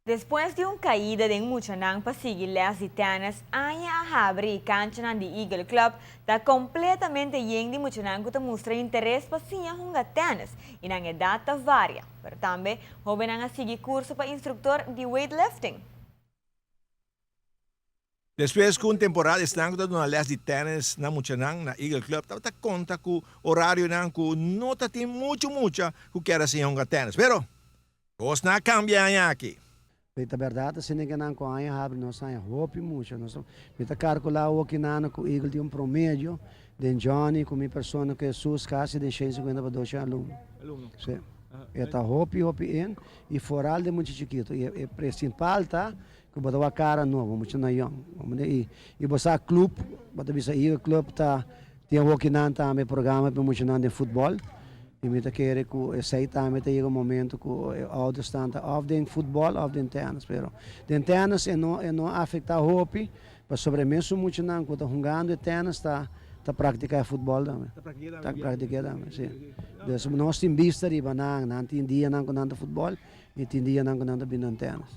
Despues di un caida den muchanan pa sigui les di tennis, aña a habri y canchanan di Eagle Club ta completamente yen di muchanan cu ta mustra interes pa siña hunga tennis y nan edad ta varia. Pero tambe hobennan a sigui curso pa instructor di weightlifting. Despues cu un temporada esnan cu ta duna les di tennis na muchanan na Eagle Club tabata conta cu orarionan cu no ta tin mucho mucha cu kier a siña hunga tennis. Pero, cosnan a cambia e aña aki. P'e ta berdad asina ke nan ku aña habri nos haña hopi mucha. Nos mi ta karkulá awoki nana ku Eagle tin un promedio den Johnny ku mi persona ku Jesus kasi den 150 pa 200 alumno. Alumno. Si. E ta hopi hopi in i foral den mucha chikitu. I e principal ta Ku bo ta wak kara nobo, mucha na yòn. I i bo sa klup, bo ta bisa Eagle Club ta tin awokinan tambe programa pa muchanan den futbòl. I mi ta kere ku esei tambe ta yega un momento ku e oudersnan ta òf den futbòl òf den tènis. Pero den tènis e no e no afektá hopi pasobra e mesun muchanan ku ta hungando e tènis ta ta praktiká e futbòl tambe. Ta praktik'é tambe, si. Dus nos tin bista riba nan, nan tin dianan ku nan ta futbòl i tin dianan ku nan ta bini den tènis.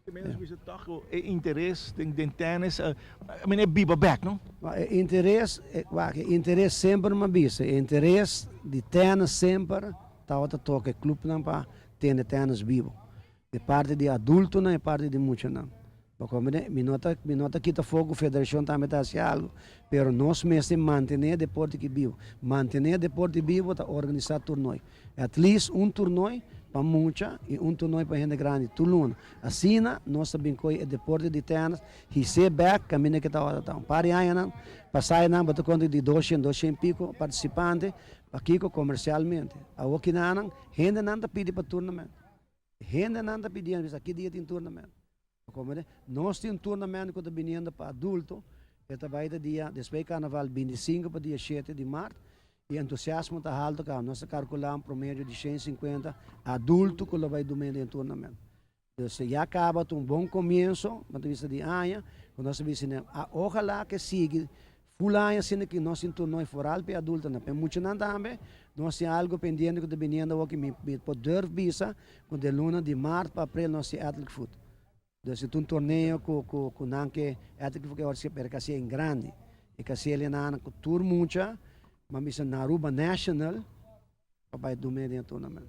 Ke menos bisa tòg ku e interes den tènis, I mean e biba bèk, no? E interes, wak, e interes semper mi a bisa, e interes di tènis semper tabata toka e klupnan pa tene tènis bibo. E parti di adultonan, e parti di muchanan. Bo komprende? Mi no ta, mi no ta kita afó ku federashon tambe ta hasi algu, pero nos mester mantené e deporte aki bibo. Mantené e deporte bibo ta organisá tornoi. At least un toernooi pa mucha y un toernooi pa hende grandi tur luna. Asina nos ta bin coy e deporte di tennis his'é bek caminda ke ta ora ta. Un par di añanan pasá nan bo ta conta di 200, 200 y pico participante. Pakico? Comercialmente. Awor kinanan hendenan ta pidi pa tournament. Hendenan ta pidiendo bisa ki dia tin tournament. Komprende? Nos tin un tournament ku ta biniendo pa adulto, e ta bai ta dia despues di karnaval 25 pa dia 7 di mart i entusiasmo ta halto kaba. Nos ta karkulá un promedio di 150 adulto ku lo bai dum'é den e tournament. Dus ya kaba ta un bon komienso, bo ta bisa di aña, ku nos ta bisa ojalá ke sigui Full aña asina ki nos tin tornoi foral pa e adultonan, pa e muchanan tambe nos tin algo pendiente ku ta biniendo awor ki mi mi por durf bisa ku den luna di mart pa aprel nos tin Athletic Foot. Dus e ta un torneo ku ku ku nan ke Athletic Foot ke ora pero e ka hasié en grandi. E ka hasié nan ku tur mucha, bo a bisa na Aruba National pa bai dum'é den e tournament.